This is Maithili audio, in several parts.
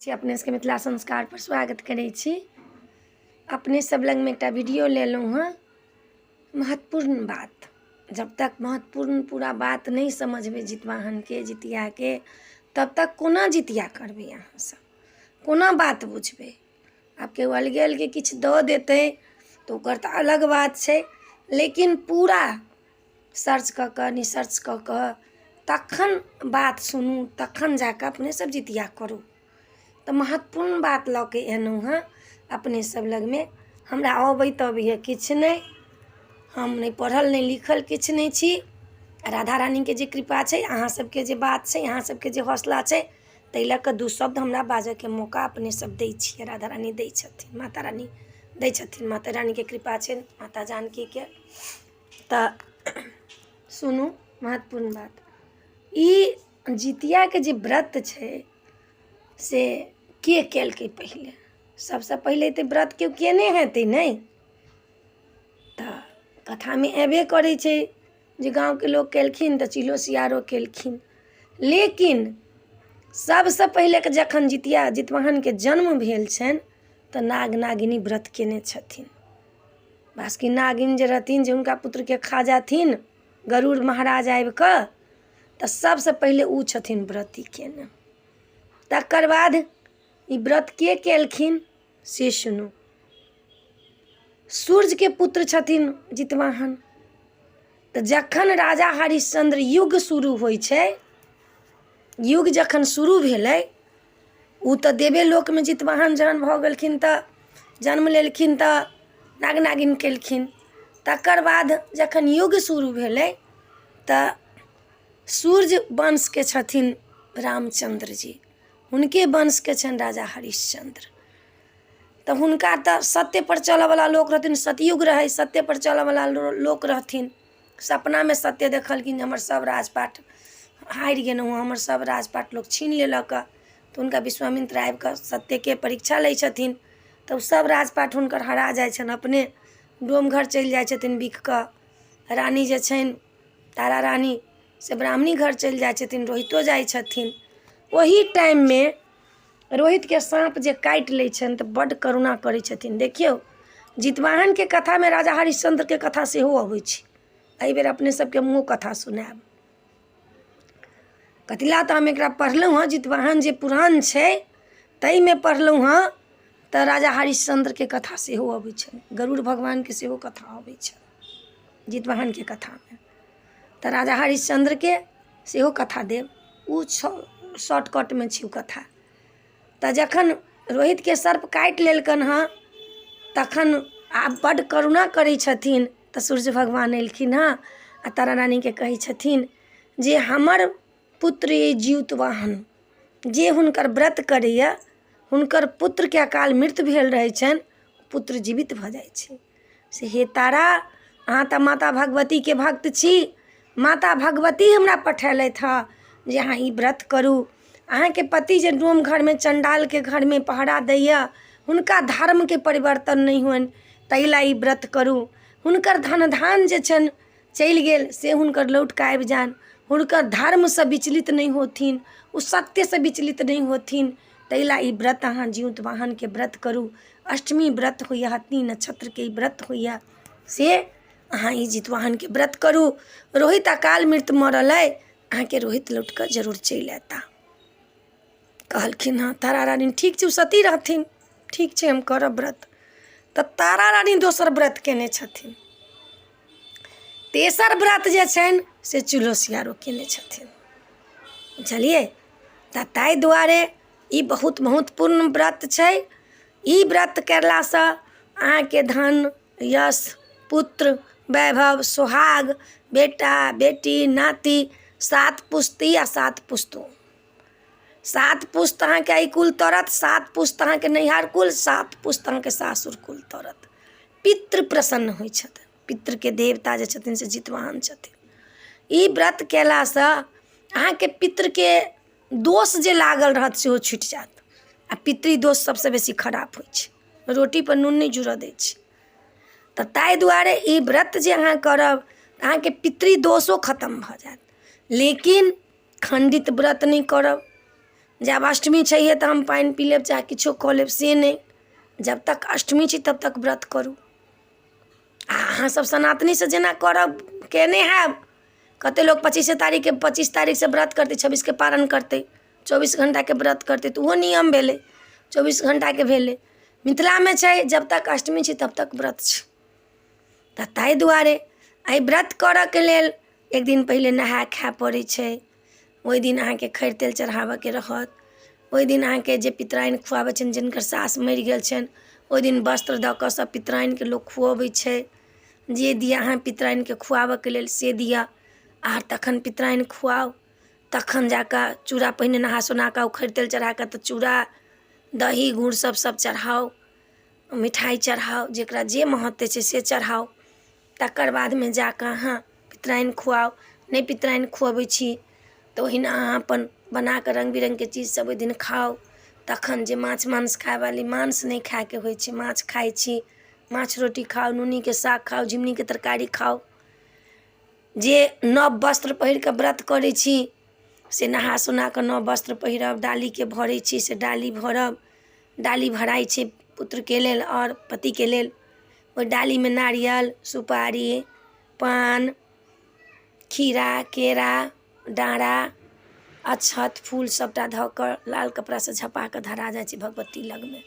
छी अपने सबके मिथिला संस्कारपर स्वागत करै छी। अपने सब लगमे एकटा वीडियो लेलहुँ हँ, महत्वपूर्ण बात। जब तक महत्वपूर्ण पूरा बात नहि समझबै जितवाहनके, जितियाके, तब तक कोना जितिया करबै अहाँ सब, कोना बात बुझबै? आब केओ अलगे अलगे किछु दऽ देतै तऽ ओकर तऽ अलग बात छै, लेकिन पूरा सर्च कऽ कऽ, रिसर्च कऽ कऽ तखन बात सुनू, तखन जा कऽ अपने सब जितिया करू। तऽ महत्वपूर्ण बात लऽ कऽ एलहुँ हँ अपने सब लगमे। हमरा अबैत अबैए किछु नहि, हम नहि पढ़ल नहि लिखल किछु नहि छी। राधा रानीके जे कृपा छै, अहाँ सबके जे बात छै, अहाँ सबके जे हौसला छै, ताहि लऽ कऽ दू शब्द हमरा बाजऽके मौका अपने सब दै छियै। राधा रानी दै छथिन, माता रानी दै छथिन, माता रानीके कृपा छनि, माता जानकीके। तऽ सुनू महत्वपूर्ण बात, ई जितियाके जे व्रत छै से के केलकै पहिले? सभसँ पहिले तऽ व्रत केओ कयने हेतै नहि? तऽ कथामे अयबे करै छै जे गाँवके लोक केलखिन तऽ चिलो सियारो केलखिन। लेकिन सभसँ पहिलेके जखन जितिया जितवाहनके जन्म भेल छनि तऽ नाग नागिनी व्रत कयने छथिन। बासुकी नागिन जे रहथिन, जे हुनका पुत्रके खा जाथिन गरुड़ महाराज आबि कऽ, तऽ सभसँ पहिले ओ छथिन व्रती कयने। तकर बाद ई व्रत के केलखिन से सुनू। सूर्यके पुत्र छथिन जितवाहन। तऽ जखन राजा हरिश्चन्द्र युग शुरू होइ छै, युग जखन शुरू भेलै, ओ तऽ देवे लोकमे जितवाहन जहन भऽ गेलखिन तऽ जन्म लेलखिन तऽ नाग नागिन केलखिन। तकर बाद जखन युग शुरू भेलै तऽ सूर्य वंशके छथिन रामचन्द्र जी, हुनके वंशके छनि राजा हरिश्चन्द्र। तऽ हुनका तऽ सत्यपर चलऽवला लोक रहथिन, सतयुग रहै, सत्यपर चलऽवला लोक रहथिन। सपनामे सत्य देखलखिन जे हमर सब राजपाट हारि गेलहुँ हँ, हमर सब राजपाट लोक छीन लेलक हँ। तऽ हुनका विश्वामित्र आबि कऽ सत्यके परीक्षा लै छथिन तऽ सब राजपाट हुनकर हरा जाइ छनि, अपने डोम घर चलि जाइ छथिन बिक कऽ। रानी जे छनि तारा रानी से ब्राह्मणी घर चलि जाइ छथिन, रोहितो जाइ छथिन। ओही टाइममे रोहितके साँप जे काटि लै छनि तऽ बड्ड करुणा करै छथिन। देखियौ, जितवाहनके कथामे राजा हरिश्चन्द्रके कथा सेहो अबै छै। एहिबेर अपने सबके हम ओहो कथा सुनायब। कथी लए तऽ हम एकरा पढ़लहुँ हँ, जितवाहन जे पुराण छै ताहिमे पढ़लहुँ हँ तऽ राजा हरिश्चन्द्रके कथा सेहो अबै छनि, गरुड़ भगवानके सेहो कथा अबै छनि जितवाहनके कथामे। तऽ राजा हरिश्चन्द्रके सेहो कथा देब, ओ शॉर्टकटमे छै ओ कथा। तऽ जखन रोहितके सर्प काटि लेलकनि हँ तखन आब बड्ड करुणा करै छथिन। तऽ सूर्य भगवान एलखिन हँ आ तारा रानीके कहै छथिन जे हमर पुत्र अइ जिउतवाहन, जे हुनकर व्रत करैए हुनकर पुत्रके अकाल मृत्यु भेल रहै छनि, पुत्र जीवित भऽ जाइ छै। से हे तारा, अहाँ तऽ माता भगवतीके भक्त छी, माता भगवती हमरा पठेलथि हँ जे अहाँ ई व्रत करू। अहाँके पति जे डोम घरमे चण्डालके घरमे पहरा दैए, हुनका धर्मके परिवर्तन नहि होनि ताहि लए ई व्रत करू। हुनकर धन धान जे छनि चलि गेल से हुनकर लौट कऽ आबि जानि, हुनकर धर्मसँ विचलित नहि होथिन, ओ सत्यसँ विचलित नहि होथिन, ताहि लए ई व्रत अहाँ जिउतवाहनके व्रत करू। अष्टमी व्रत होइए, हत्नी नक्षत्रके ई व्रत होइए, से अहाँ ई जितवाहनके व्रत करू। रोहित अकाल मृत्यु मरल अइ, अहाँके रोहित लौट कऽ जरूर चलि अयता। कहलखिन हँ तारा रानी, ठीक छै, ओ सती रहथिन, ठीक छै, हम करब व्रत। तऽ तारा रानी दोसर व्रत केने छथिन। तेसर व्रत जे छनि से चूल्हो सियारो केने छथिन, बुझलियै? तऽ ताहि दुआरे ई बहुत महत्वपूर्ण व्रत छै। ई व्रत कयलासँ अहाँके धन, यश, पुत्र, वैभव, सोहाग, बेटा बेटी, नाति, सात पुस्ती आ सात पुस्तो, सात पुस्त अहाँके एहि कुल तरत, सात पुस्त अहाँके नैहर कुल, सात पुस्त अहाँके सासुर कुल तरत। पितृ प्रसन्न होइ छथिन, पितृके देवता जे छथिन से जितवाहन छथिन। ई व्रत कयलासँ अहाँके पितृके दोष जे लागल रहत सेहो छुटि जायत। आ पितृ दोष सभसँ बेसी खराब होइ छै, रोटीपर नून नहि जुड़ऽ दै छै। तऽ ताहि दुआरे ई व्रत जे अहाँ करब तऽ अहाँके पितृ दोषो खतम भऽ जायत। लेकिन खण्डित व्रत नहि करब। जे आब अष्टमी छैहे तऽ हम पानि पी लेब चाहे किछो कऽ लेब से नहि। जब तक अष्टमी छै तब तक व्रत करू। आ अहाँसभ सनातनीसँ जेना करब केने हैब। कतेक लोक पच्चीसे तारीखके 25 तारीखसँ व्रत करतै, 26के पारण करतै, 24 घण्टाके व्रत करतै, तऽ ओहो नियम भेलै, 24 घण्टाके भेलै। मिथिलामे छै जब तक अष्टमी छै तब तक व्रत छै। तऽ ताहि दुआरे एहि व्रत करऽके लेल एक दिन पहिले नहाय खाय पड़ै छै। ओहि दिन अहाँके खरि तेल चढ़ाबऽके रहत। ओहि दिन अहाँके जे पितराइन खुआबै छनि, जिनकर सास मरि गेल छनि, ओहि दिन वस्त्र दऽ कऽ सब पितराइनके लोक खुअबै छै। जे दिअ अहाँ पितराइनके खुआबऽके लेल से दिअ, आर तखन पितराइन खुआउ। तखन जाकऽ चूड़ा पहिने नहा सोना कऽ खरि तेल चढ़ा कऽ तऽ चूड़ा दही गुड़ सब सब चढ़ाउ, मिठाइ चढ़ाउ, जकरा जे महत्व छै से चढ़ाउ। तकर बादमे जाकऽ अहाँ पितराइन खुआउ। नहि पितराइन खुअबै छी तऽ ओहिना अहाँ अपन बनाकऽ रङ्ग बिरङ्गके चीज सब ओहि दिन खाउ। तखन जे माछ मांस खायवाली, मांस नहि खायके होइ छै, माछ खाइ छी, माछ रोटी खाउ, नूनीके साग खाउ, झिङ्गुनीके तरकारी खाउ। जे नव वस्त्र पहिर कऽ व्रत करै छी से नहा सोना कऽ नव वस्त्र पहिरब। डालीके भरै छी से डाली भरब। डाली भराइ छै पुत्रके लेल आओर पतिके लेल। ओहि डालीमे नारियल, सुपारी, पान, खीरा, केरा, डाँरा, अक्षत, फूल सभटा धऽ कऽ लाल कपड़ासँ झपा कऽ धरा जाइ छै भगवती लगमे।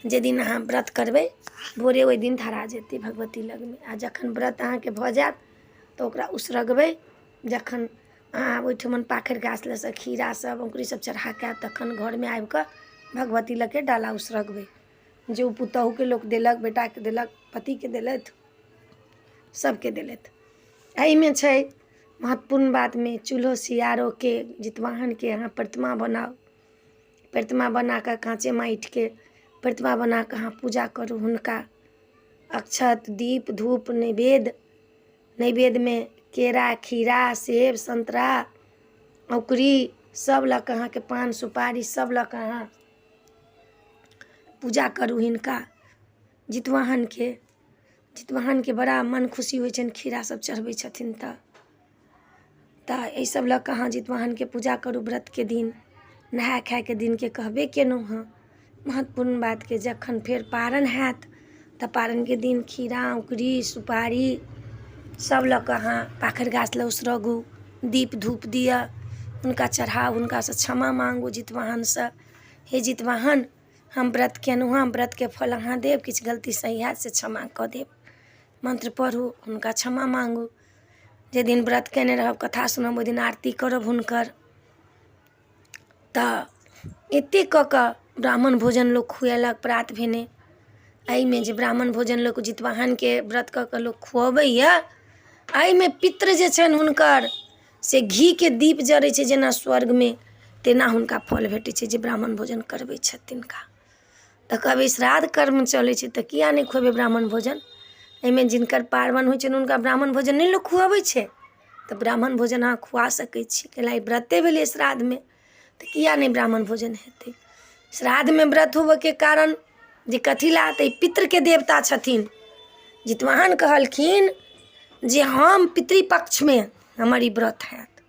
जाहि दिन अहाँ व्रत करबै भोरे ओहि दिन धरा जेतै भगवती लगमे। आ जखन व्रत अहाँके भऽ जायत तऽ ओकरा उसरगबै। जखन अहाँ ओहिठमन पाखरि गाछ लगसँ खीरा सब अङ्कुरी सब चढ़ा कऽ आयब तखन घरमे आबि कऽ भगवती लगके डाला उसरगबै। जे ओ पुतोहुके लोक देलक, बेटाके देलक, पतिके देलथि, सबके देलथि। एहिमे छै महत्वपूर्ण बातमे चूल्हो सियारोके जितवाहनके अहाँ प्रतिमा बनाउ। प्रतिमा बना कऽ काँचे माटिके प्रतिमा बना कऽ अहाँ पूजा करू हुनका। अक्षत, दीप, धूप, नैवेद्य, नैवेद्यमे केरा, खीरा, सेब, संतरा, औकरी सब लऽ कऽ अहाँके पान सुपारी सब लऽ कऽ अहाँ पूजा करू हिनका जितवाहनके। जितवाहनके बड़ा मन खुशी होइ छनि खीरा सब चढ़बै छथिन तऽ। एहि सब लऽ कऽ अहाँ जितवाहनके पूजा करू व्रतके दिन। नहाय खायके दिनके कहबे केलहुँ हँ। महत्वपूर्ण बातके जखन फेर पारण हैत तऽ पारणके दिन खीरा, औंकुरी, सुपारी सब लऽ कऽ अहाँ पाखरि गाछ लग उसरगू, दीप धूप दिअ, हुनका चढ़ाउ, हुनकासँ क्षमा माँगू जितवाहनसँ। हे जितवाहन, हम व्रत केलहुँ हँ, व्रतके फल अहाँ देब, किछु गलती सही हैत से क्षमा कऽ देब। मन्त्र पढ़ू, हुनका क्षमा माँगू। जाहि दिन व्रत कयने रहब, कथा सुनब, ओहि दिन आरती करब हुनकर। तऽ एतेक कऽ कऽ ब्राह्मण भोजन लोक खुएलक प्रात भेने। एहिमे जे ब्राह्मण भोजन लोक जितवाहनके व्रत कऽ कऽ लोक खुअबैए, एहिमे पितृ जे छनि हुनकर से घीके दीप जरै छै जेना स्वर्गमे, तेना हुनका फल भेटै छै जे ब्राह्मण भोजन करबै छथि तिनका। तऽ कहबै श्राद्ध कर्म चलै छै तऽ किया नहि खुएबै ब्राह्मण भोजन? एहिमे जिनकर पार्वण होइ छनि हुनका ब्राह्मण भोजन नहि लोक खुअबै छै? तऽ ब्राह्मण भोजन अहाँ खुआ सकै छी, कैला ई व्रते भेलै श्राद्धमे, तऽ किया नहि ब्राह्मण भोजन हेतै? श्राद्धमे व्रत होबऽके कारण जे कथी लए? तऽ ई पितृके देवता छथिन। जितवाहन कहलखिन जे हम पितृपक्षमे हमर ई व्रत हैत।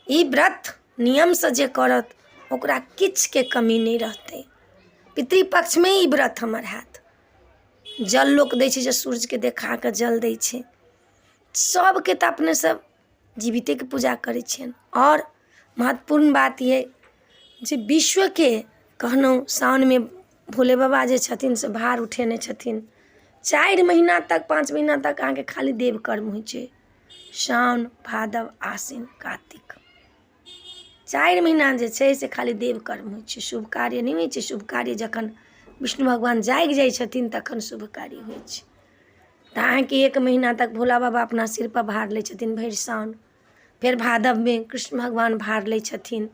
ई व्रत नियमसँ जे करत ओकरा किछुके कमी नहि रहतै। पितृपक्षमे ई व्रत हमर हैत। जल लोक दै छै जे सूर्यके देखा कऽ जल दै छै। सभके तऽ अपने सब जीवितेके पूजा करै छियनि। आओर महत्वपूर्ण बात यऽ जे विश्वके कहलहुँ साउनमे भोले बाबा जे छथिन से भार उठेने छथिन। 4 महीना तक 5 महीना तक अहाँके खाली देवकर्म होइ छै। साउन, भादव, आसिन, कातिक, 4 महीना जे छै से खाली देवकर्म होइ छै, शुभ कार्य नहि होइ छै। शुभ कार्य जखन विष्णु भगवान जागि जाइ छथिन तखन शुभ कार्य होइ छै। तऽ अहाँके 1 महीना तक भोला बाबा अपना सिरपर भार लै छथिन भरि साउन। फेर भादवमे कृष्ण भगवान भार लै छथिन,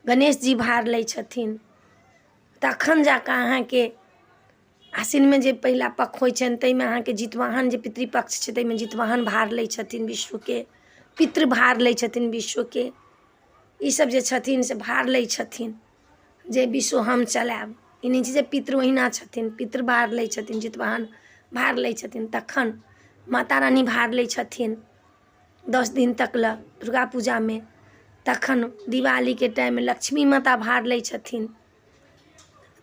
गणेश जी भार लै छथिन। तखन जाकऽ अहाँके आसिनमे जे पहिला पख होइ छनि ताहिमे अहाँके जितवाहन जे पितृपक्ष छै ताहिमे जितवाहन भार लै छथिन विश्वके, पितृ भार लै छथिन विश्वके। ई सब जे छथिन से भार लै छथिन जे विश्व हम चलायब। ई नहि छै जे पितृ ओहिना छथिन, पितृ भार लै छथिन, जितवाहन भार लै छथिन। तखन माता रानी भार लै छथिन 10 दिन तक लए दुर्गा पूजामे। तखन दिवालीके टाइममे लक्ष्मी माता भार लै छथिन।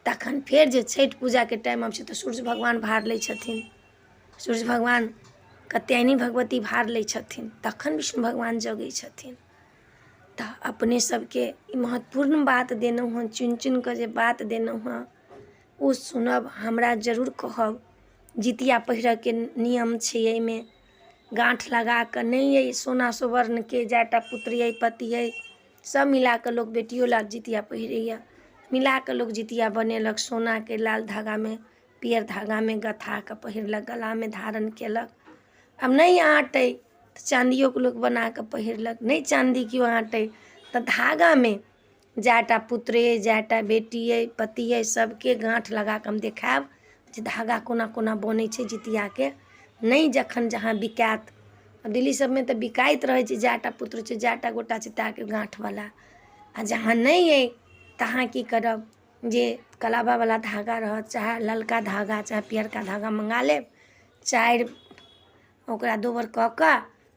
तखन फेर जे छठि पूजाके टाइम अबै छै तऽ सूर्य भगवान भार लै छथिन, सूर्य भगवान कात्यायनी भगवती भार लै छथिन, तखन विष्णु भगवान जगै छथिन। तऽ अपने सबके ई महत्वपूर्ण बात देलहुँ हँ, चुनि चुनिकऽ जे बात देलहुँ हँ ओ सुनब, हमरा जरूर कहब। जितिया पहिरऽके नियम छै, एहिमे गाँठ लगा कऽ नहि अइ सोना सुवर्णके, जाए टा पुत्र अइ पति अइ सब मिला कऽ लोक बेटियो लए जितिया पहिरैए। मिला कऽ लोक जितिया बनेलक, सोनाके लाल धागामे पीयर धागामे गथा कऽ पहिरलक, गलामे धारण केलक। आब नहि आँटै तऽ चाँदियोके लोक बना कऽ पहिरलक, नहि चाँदी केओ आँटै तऽ धागामे जाए टा पुत्र अइ, जाए टा बेटी अइ, पति अइ, सबके गाँठ लगा कऽ हम देखायब जे धागा कोना कोना बनै छै जितियाके। नहि जखन जहाँ बिकायत, आब दिल्ली सबमे तऽ बिकाइत रहै छै, जाए टा पुत्र छै, जाए टा गोटा छै ताके गाँठवला। आ जहाँ नहि अइ तहाँ की करब जे कलाबावला धागा रहत, चाहे ललका धागा चाहे पियरका धागा मङ्गा लेब, 4 ओकरा दोबर कऽ कऽ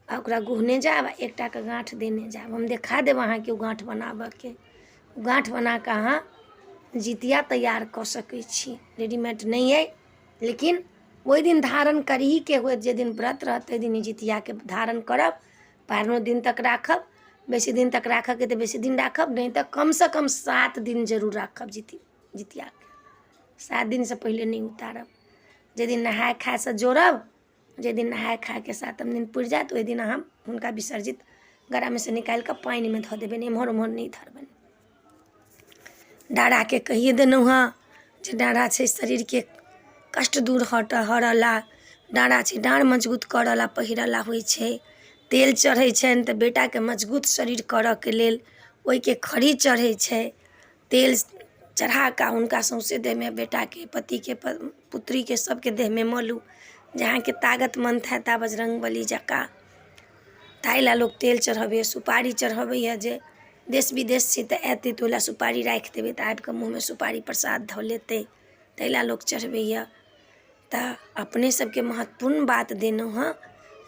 आ ओकरा गुहने जायब आ एकटाके गाँठ देने जायब। हम देखा देब अहाँके ओ गाँठ बनाबऽके। ओ गाँठ बना कऽ अहाँ जितिया तैयार कऽ सकै छी। रेडीमेड नहि अइ, लेकिन ओहि दिन धारण करहीके होयत, जाहि दिन व्रत रहत ताहि दिन ई जितियाके धारण करब। पारनो दिन तक राखब, बेसी दिन तक राखऽके तऽ बेसी दिन राखब, नहि तऽ कमसँ कम 7 दिन जरूर राखब जितियाके। 7 दिनसँ पहिले नहि उतारब। जाहि दिन नहाय खायसँ जोड़ब, जाहि दिन नहाय खायके सातम दिन पुरि जायत, ओहि दिन अहाँ हुनका विसर्जित गरामे सँ निकालि कऽ पानिमे धऽ देबनि, एम्हर ओम्हर नहि धरबनि। डाराके कहिए देलहुँ हँ जे डारा छै शरीरके कष्ट दूर हटऽ हरऽ ला, डारा छै डाँढ़ मजगूत करऽ ला पहिरऽ ला होइ छै। तेल चढ़ै छनि तऽ बेटाके मजगूत शरीर करऽके लेल ओइके खरी चढ़ै छै। तेल चढ़ा कऽ हुनका सौँसे देहमे बेटाके पतिके पुत्रीके सबके देहमे मलू जे अहाँके तागतमन्द हेता बजरङ्गबली जकाँ। ताहि लए लोक तेल चढ़बैए, सुपारी चढ़बैए जे देश विदेश छै तऽ अयतै तऽ ओहि लए सुपारी राखि देबै तऽ आबि कऽ मुँहमे सुपारी प्रसाद धऽ लेतै, ताहि लए लोक चढ़बैए। तऽ अपने सबके महत्वपूर्ण बात देलहुँ हँ।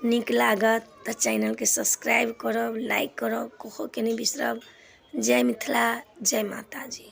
नीक लागत तऽ चैनलके सब्सक्राइब करब, लाइक करब, कहऽके नहि बिसरब। जय मिथिला, जय माताजी।